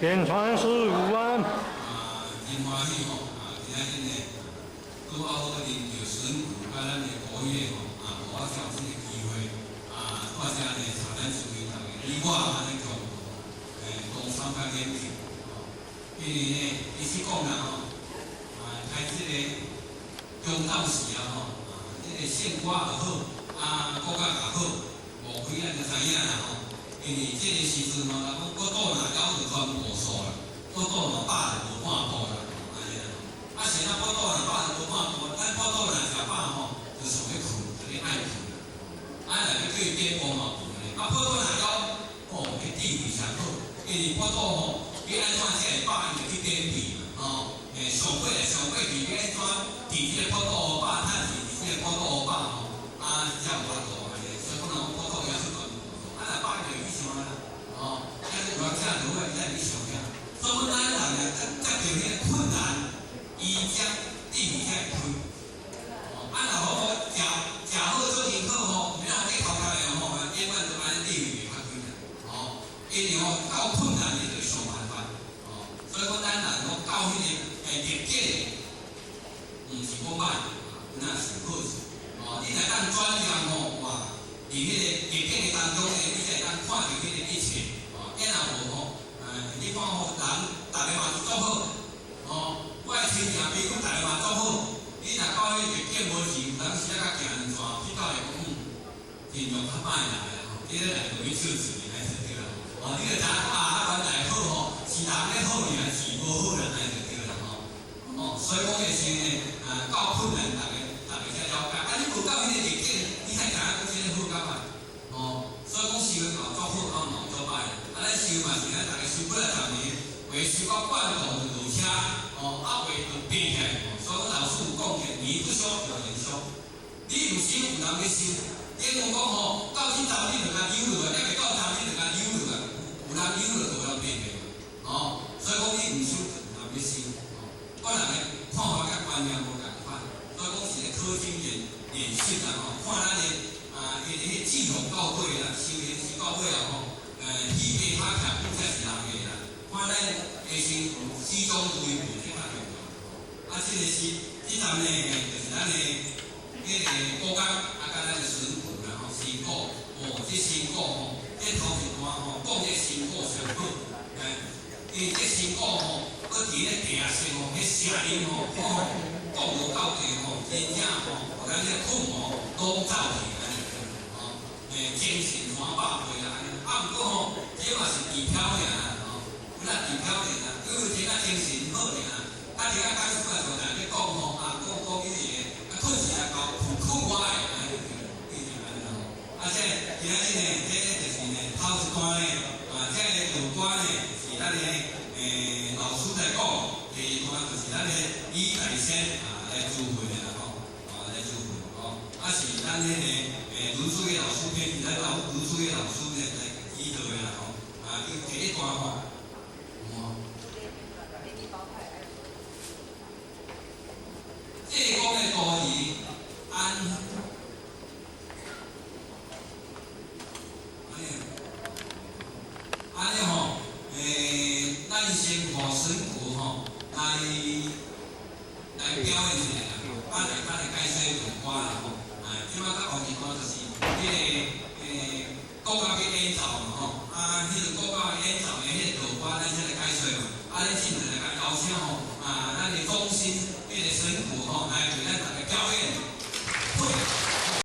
連傳15萬。啊，真歡喜吼！啊，今仔日呢，拄好好臨著選舉佮咱的國語吼，啊，予我才有這個機會，啊，帶遮呢，帶咱諸位逐家，你我按呢共同參加演講，吼。因為呢，其實講啦吼，啊，開這個中道時啊吼，啊，這個憲法也好，啊，國家也好，無非咱就知影啦吼。因為這個時陣吼，若講國土若了就全無數啦，國土若飽就無半步啦，按呢啦。啊，是咱腹肚若飽就無半步，咱腹肚若食飽吼，就想欲睏，就咧愛睏啦。啊，若欲叫伊點步嘛無呢。啊，腹肚若枵，哦，彼智慧上好，因為腹肚吼，欲按怎才會飽，伊就去減肥嘛，吼。上過來上過去，欲按怎佇這個腹肚予飽，趁錢佇這個腹肚予飽吼，啊，才有法度按呢。所以講人講腹肚枵出大，啊，若飽伊就去想啊，吼，啊，有人請就好，伊才會去想遐。所以講咱人啊，接著彼個困難，伊才智慧才會開。哦，啊，若好好食食好做真好吼，免予這頭殼的吼，永遠都按呢智慧袂較開啦。吼，因為吼到困難你就想辦法。哦，所以講咱人講到彼個逆境，毋是講歹，那是好事。哦，你若當轉念吼，哇，佇彼個逆境的當中呢，你才會當看著彼個一切。哦，若無吼，你看吼，人逐个嘛是足好，哦，我的親戚朋友逐个嘛足好。你若到彼個逆境無錢，有當時仔較行兩逝，去到會講，盡量較歹來啦吼，你咧來就去笑喙，按呢就對啦。哦，你就知影啊，原來好吼，是人咧好爾，是無好人按呢就對啦吼。哦，所以講的是呢，啊，到困難，逐家逐家才了解。啊，你無到彼個逆境，你才知影講這個好佮歹。哦，所以講修嘛足好，啊嘛足歹。啊，咱修嘛是咱逐家修幾若十年，話修到半途就落車，哦，啊話就變起來。所以講老師有講者，你不修有人修，你毋修有人欲修。頂有講吼，到這站你就共溜落來，抑未到站你就共溜落來，有人溜落就有人變起來。哦，所以講你毋修，有人欲修。哦，個人的看法佮觀念無仝款，所以講是咧考經練練習啦吼，看咱的啊，伊的彼個志向到底啦，修行修到尾啊吼，戲爬拍徛久才是人的啦。看咱下身始終如一，這較重要。啊，這個是這站呢，就是咱的彼個國家啊，佮咱的神父啦吼，神鼓哦，這神鼓吼，這頭一段吼，講這神鼓上好，因為這神鼓吼，閣佇咧地下室吼，彼聲音吼，哦，降落到地吼，真正吼，予咱這個困吼攏走去按呢，吼，精神山百倍啦，按呢。啊，毋過吼，這嘛是治標爾啦，吼，有啦治標爾啦，因為這個精神好爾，啊，這個講師啊就在咧講吼，啊，講講伊個，啊，困時啊到困困我的，按呢對，意思按呢吼。啊，這今仔日呢，這就是呢，頭一段呢，啊，這個道歌呢，是咱的老師在講，第二段就是咱的李大仙啊來主會的啦吼，啊來主會吼，啊是咱彼個盧書的老師編，咱老盧書的老師呢來指導的啦吼，啊，伊第一段吼，哦，這個講的徒兒按，按呢，按呢吼，咱先予神父吼來表演一下啦，啊來咱來解說道歌啦吼，啊，這擺較後一段就是彼個國家去演奏嘛吼，啊，彼個國家演奏的彼個道歌，咱先來解說嘛，啊，咱進前來共邀請吼，啊，咱的中心彼個神父吼來為咱逐家表演。